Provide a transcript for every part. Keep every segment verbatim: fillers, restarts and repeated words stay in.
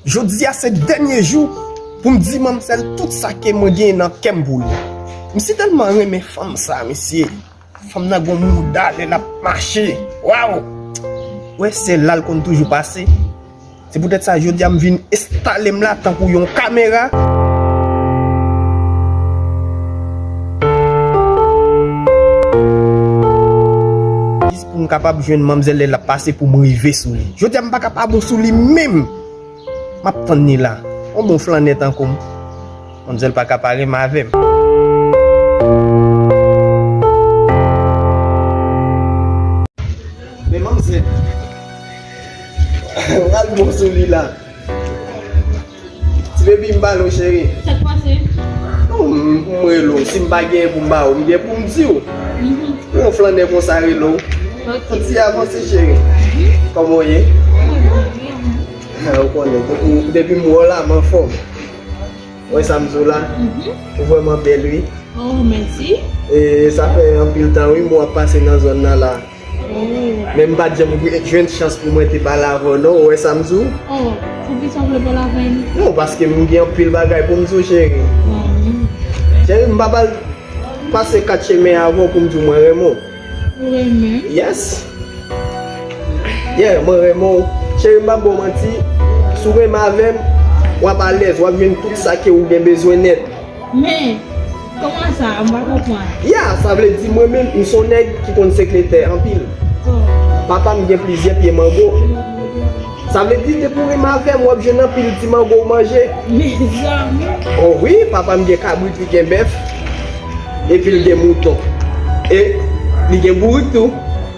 Jodi a se dènye jou pou m di manmzèl tout sa ke mwen genyen nan kè m pou li. M si tèlman renmen fanm sa, mesye. Fanm nan gon mouda lè l ap mache. Waw! Wè, se la l konn toujou pase. Se poutèt sa, jodi a, m vin enstale m la tankou yon kamera. Jis pou m kapab jwenn manmzèl lè l ap pase pou m rive sou li. Jodi a, m pa ka pa bon sou li menm. M ap tann li la. Yon bon flannè tankou m. Manmzèl pa ka pa renmen avè m. Men manmzèl, pral bon sou li la. Ti bebi, m pale w, cheri. Sa k pase? Non, m, m rele w. Si m pa genyen pou m ba w, m gen pou m di w. Mhm. Yon flannè konsa rele w. Ok. Ti avanse, cheri. Mhm. Kòman w ye? Mwen byen. Ah, ou konnen, depi, depi m wè w la, m anfòm. Wè sa m di w la? Mhm. Ou vrèman bèl, wi. Oh, mèsi. E sa fè anpil tan, wi, m wè w ap pase nan zòn nan la. Oh. Men m pa t janm jwenn chans pou mwen te pale avè w, non. Ou wè sa m di w? Oh, poukisa w vle pale avè m? Non, paske m gen anpil bagay pou m di w, cheri. Oh, wi. Cheri, m pa pral pase kat chemen avè w pou m di w mwen renmen w. Ou renmen m? Yes. Yeah, mwen renmen w. Cheri, m p ap ba w manti. Si w renmen avè m, w ap alèz, w ap jwenn tout sa ke ou gen bezwen nèt. Men, kòman sa? M pa konprann. Yeah, sa vle di mwen menm, m se yon nèg ki konn sekretè anpil. Oh. Papa m gen plizyè pye mango. Sa vle di, depi w renmen avè m, w ap jwenn anpil ti mango w manje. Mezanmi! Oh wi, papa m gen kabrit, li gen bèf, epi l gen mouton. E li gen bourik tou.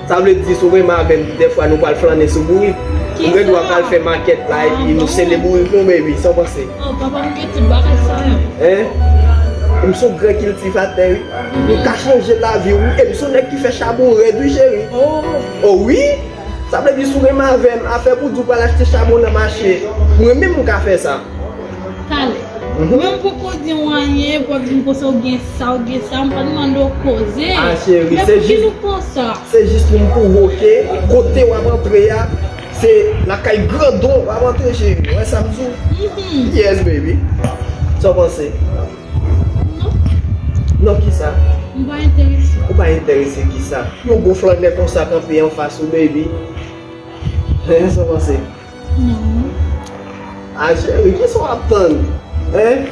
Sa vle di, si w renmen avè m, dèfwa nou pral flannen sou bourik. Nou gen dwa pral fè makèt la, epi nou sele bourik nou, baby. Sa w panse? Oh, papa m gen tout bagay sa yo. Hein? M se yon gran kiltivatè, wi. M ka chanje lavi w, wi. E m se yon nèg ki fè chabon rèd, wi, cheri. Oh. Oh wi! Sa vle di, si w renmen avè m, afè pou di w pral achte chabon nan mache, mwen menm m ka fè sa. Talè. Mhm. Mwen m poko di w anyen, w ap vin konsa w gen sa, w gen sa, m pa t mande w koze. Ah, cheri, se jis, se jis pou m pwouve w ke kote w ap antre a, se lakay grandon w ap antre, cheri. Ou wè sa m di w? Mhm. Yes, baby. Sa w panse? Non. Non, kisa? M pa enterese. Ou pa enterese kisa? Yon gwo flannè konsa kanpe anfas ou, baby. Hein, sa w panse? Non. Ah, cheri, kisa w ap tann? Hein?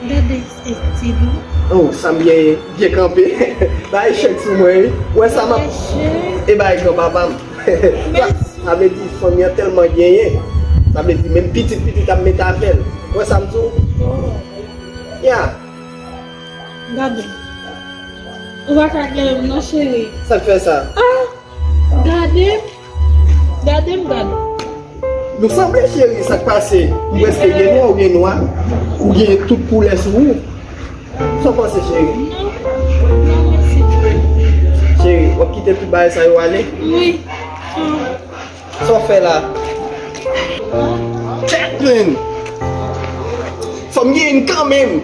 Gade estil ou. Oh, sa m genyen, byen kanpe. Bay chèk sou mwen, wi. Wè sa m ap. Chèk. E bay granpapa m. Mèsi. Sa vle di, fanmi an tèlman genyen. Sa vle di, menm pitit pitit ap met avè l. Wè sa m di w? Oh. Ya. Gade. Ou pa ka gen m non, cheri. Sa k fè sa? Ah! Gade m. Gade m, gade. Nou sanble, cheri, sa k pase? M prèske gen nwa, ou gen nwa. Ou gen tout koulè sou ou. Sa w panse, cheri? Non. Non, mèsi. Cheri, w ap kite tout bagay sa yo ale? Wi. Sa w fè la? Jacqueline! Fò m gen youn kanmenm!